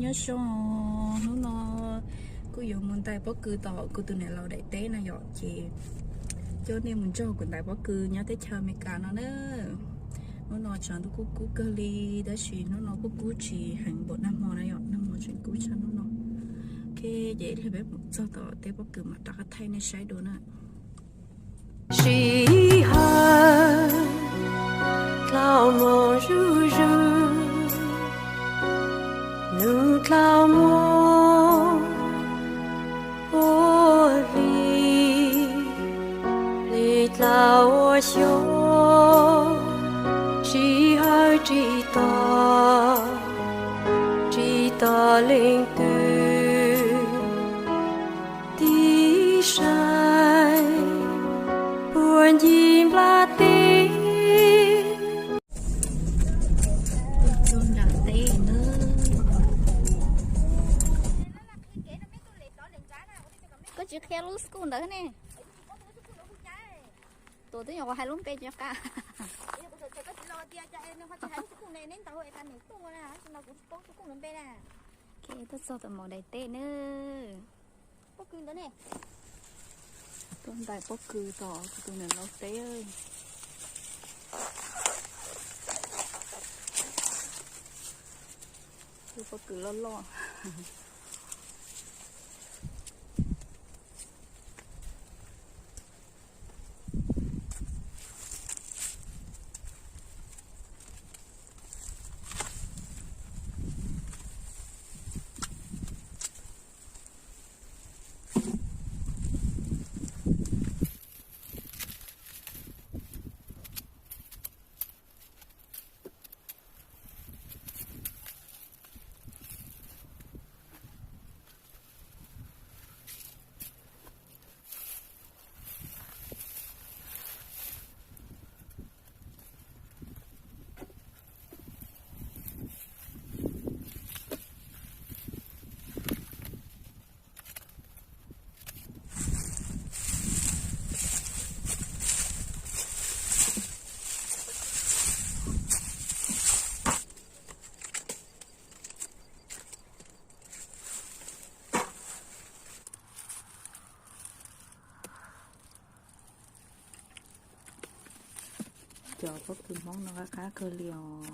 Nyob zoo, hnub no kuj yuav mus ntais pob kws tom kuv tus niam laus daim teb no yom, ces coj nej mus nrog kuv ntais pob kws nyob teb chaws Amelikas no na. Hnub no tshav ntuj kuj kub kawg li, tab sis hnub no kuj kub tsis heev npaum nag hmo na yom, nag hmo tseem kub tshaj hnub no. Ok, ces ib pliag peb mus txog tom teb pob kws mam rov qab thaij nej saib dua na. Sij hawm dlaus mus zuj zus, nus dlaus mus ua hli, hli dlaus ua xyoo, sij hawm tsis tos, tsis tos leej twg. Tib sai puag ncig nplaj teb. Txog nram teb na. Koj tsis qhia lub school ntawd ne. Tus twb nyuam qhuav hais lub npe tsis nco qab. Ok, tuaj txog tom maum daim teb na. Tuaj ntais pob kws tom kuv tus niam laus teb. Pob kws loj loj. Cov pob kws Hmoob no qab qab kawg li os,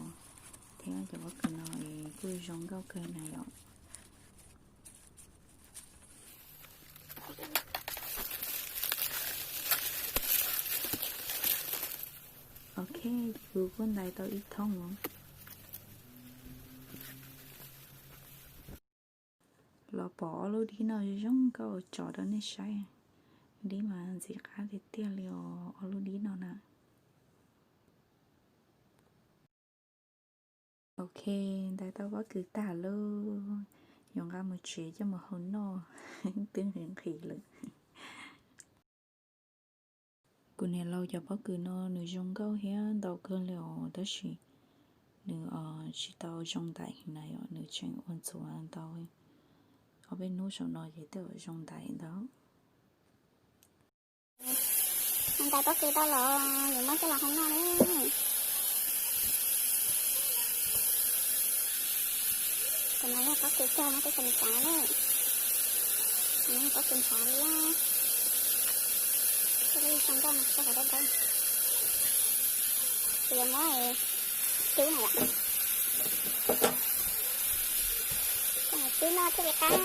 thiab cov pob kws no kuj zoo nkauj kawg na yom. Ok, kuv kuj ntais tau ib thoob os. Los pom ob lub dib no zoo nkauj tso rau nej saib. Dib mas ntxim qab tiag tiag li os, ob lub dib no na. Ok, ntais tau pob kws tag lawm, yuav nqa mus tsev coj mus hau noj, twb nqhis nqhis lawm. Kuv niam laus cov pob kws no nws zoo nkauj thiab ntau kawg li os, tab sis nws tsis tau zoo ntais na yom, nws tseem ua ntxuav ntau, ob peb hnub saum no ces tej zaum zoo ntais ntau. Ntais pob kws tau los yuav muab coj los hau noj na. Tus no yog pob kws cog nyob teb chaws Amelikas na. Tus no yog pob kws ntshav liab. Tus no zoo nkauj no cog hauv dawb dawb. Kuv yuav muab cub na yom. Coj mus cub noj thiaj li qab.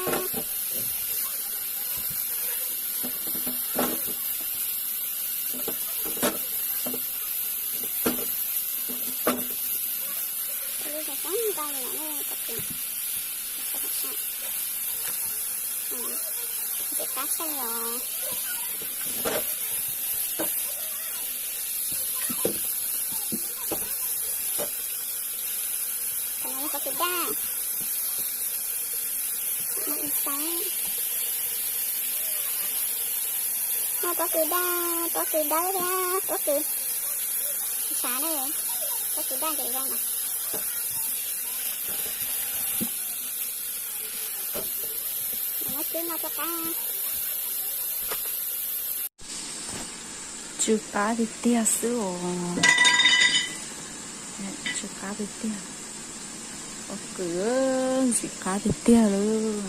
Lub zoo nkauj li no ne, pob kws ntxim qab tshaj li os. Tus no yog pob kws daj. Muaj pob kws daj, pob kws dawb thiab pob kws ntshav na, pob kws daj ces zoo na. Muab cub noj thiaj qab. Tsw qab tiag tiag xwb os. Tsw qab tiag tiag. Pob kws. Ntxim qab tiag tiag lawm.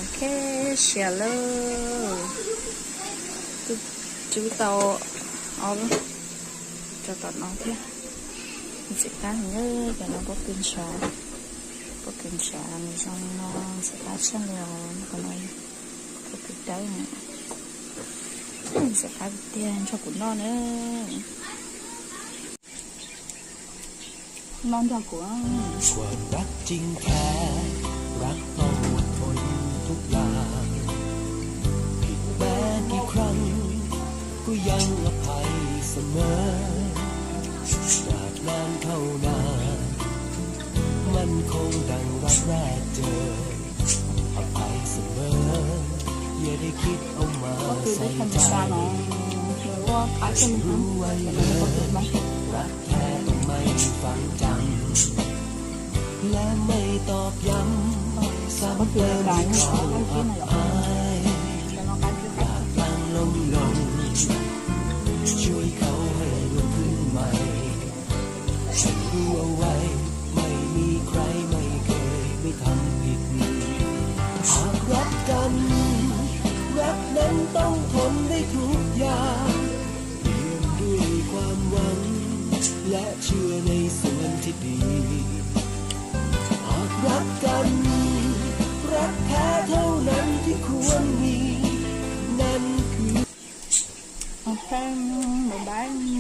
Ok, siav lawm. Twb tau ob lub rau tom no thiab. Ntxim qab heev, cov no pob kws ntshav, pob kws ntshav nws zoo no, ntxim qab tshaj li os, qhov no pob kws dawb. Ntxim qab tiag, nrog kuv noj na. Noj nrog kuv. ความรักจริงแท้ รักต้องอดทนทุกอย่าง ผิดแม้กี่ครั้ง ก็ยังอภัยเสมอ ตราบนานเท่านาน มั่นคงดังรักแรกเจอ อภัยเสมอ อย่าได้คิดเอามาใส่ใจ รู้ไว้เลย รักแท้ต้องไม่ฝังจำ และไม่ตอกย้ำ ซ้ำเติมให้เขาอับอาย อย่าพลั้งล้มลง ช่วยเขาให้ลุกขึ้นใหม่ ให้รู้เอาไว้ ไม่มีใครไม่เคยไม่ทำผิด หากรักกัน รักนั้นต้องทนได้ทุกอย่าง เปี่ยมด้วยความหวัง และเชื่อในส่วนที่ดี หากรักกัน รักแท้เท่านั้นที่ควรมี นั่นคือ Ok, bye bye.